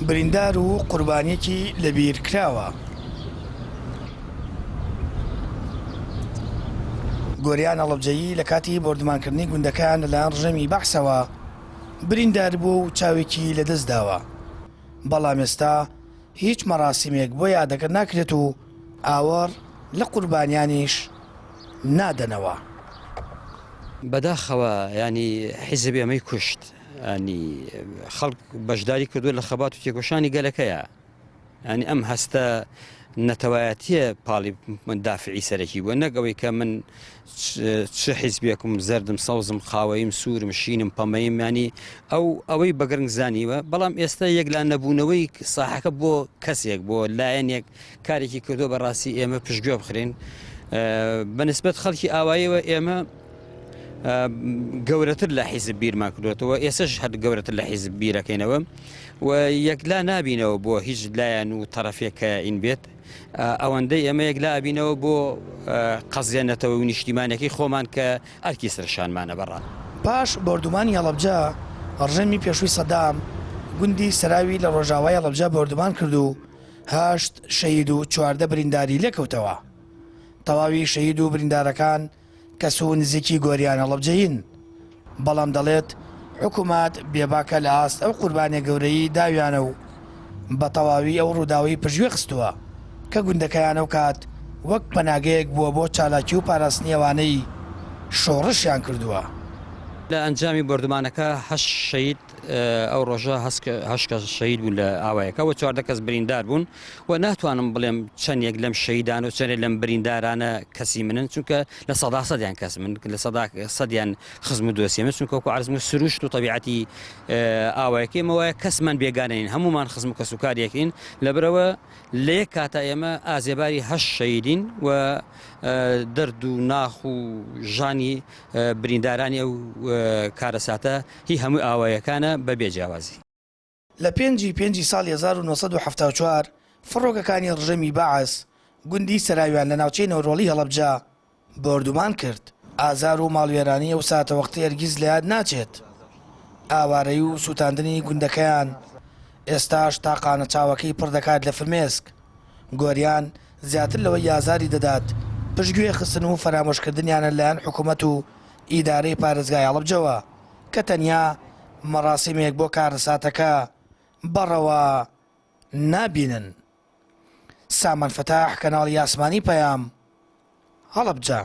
بریندار و قوربانییەکی لەبیرکراوە. گۆریان هەڵەبجەیی لە کاتی بۆردومانکردنی گوندەکەیان لەلایەن ڕژێمی بەعسەوە بریندار بووە و چاوێکی لەدەستداوە، بەڵام ئێستا هیچ مەراسیمێک بۆ یادەکە ناکرێت و ئاوڕ لە قوربانیانیش نادەنەوە. بەداخەوە یانی حیزب ئێمەی کوشت ینی خەڵک بەشداری کردووە لە خەبات و تێکۆشانی گەلەکەیە ینی ئەم هەستە نەتەوایەتیە پاڵی دافعی سەرەکی بووە نەک ئەوەی کە من چ حیزبێکم زەردم سەوزم خاوەیم سوورم شینم پەمەیم ینی ئەو ئەوەی بەگرنگ زانیوە بەڵام ئێستا یەکلا نەبوونەوەی ساحەکە بۆ کەسێک بۆ لایەنێک کارێکی کردو بەڕاستی ئێمە پشتگوێ بخرین بەنسبەت خەڵکی ئاواییەوە ئێمە گەورەتر لە حیزب بیرمان کردوێتەوە ئێسش هەر گەورەتر لە حیزب بیرەکەینەوە و یەکلا نابینەوە بۆ هیچ لایەن و تەرەفێک کە ئین بێت ئەوەندەی ئێمە یەکلا ئەبینەوە بۆ قەزیە نەتەوە و نیشتیمانەکەی خۆمان کە ئەرکی سەرشانمانە بەڕا. پاش بۆردومانی هەڵەبجە، ڕژێمی پێشووی سەدام گوندی سەراوی لە ڕۆژاوای هەڵەبجە بۆردومان کرد و هەشت شەهید و 14 برینداری لێکەوتەوە. تەواوی شەهید و بریندارەکان کەس و نزیکی گۆریان هەڵەبجەیین. بەڵام دەڵێت حکومەت بێباکە لە ئاست ئەو قوربانیە گەورەی داویانە و بە تەواوی ئەو ڕووداوەی پشتگوێ خستووە کە گوندەکەیان ئەو کات وەک پەناگەیەک بووە بۆ چالاکی و پاراستنی ئەوانەی شۆڕشیان کردووە. لە ئەنجامی بۆردومانەکە هەشت شەهید ئەو ڕۆژە هەشت کەس شەهید بوون لە ئاوایەکە و 14 کەس بریندار بوون و ناتوانم بڵێم چەندێک لەم شەهیدان و چەندێک لەم بریندارانە کەسی منن چونکە لە سەدا سەدیان کەس من لە سەدا سەدیان خزم و دۆستی من چونکە وەکو عەرزم سروشت و تەبیعەتی ئاوایەکەی ئێمە وایە کەسمان بێگانەین هەمومان خزم و کەس و کارێکین لەبەرەوە لە یەک کاتا ئێمە ئازێباری هەشت شەهیدین و دەرد و ناخ و ژانی بریندارانی ئەو کارەساتە هی هەموو ئاوایەکانە بە بێ جیاوازی. لە پێنجی پێنجی ساڵی 1974 فڕۆکەکانی ڕژێمی بەعس گوندی سەراویان لە ناوچەی نەورۆڵی هەڵەبجە بۆردومان کرد. ئازار و ماڵوێرانی ئەو ساتەوەختەی هەرگیز لە یاد ناچێت. ئاوارەیی و سووتاندنی گوندەکەیان ئێستاش تاقانە چاوەکەی پڕ دەکات لە فرمێسک. گۆریان زیاتر لەوەی ئازاری دەدات، پشتگوێ خستن و فەرامۆشکردنیانە لەلایەن حکومەت و ئیدارەی پارێزگای هەڵەبجەوە کە تەنیا مەراسیمێک بۆ کارەساتەکە بەڕەوا نابینن. سامان فەتاح، کەناڵی ئاسمانی پەیام، هەڵەبجە.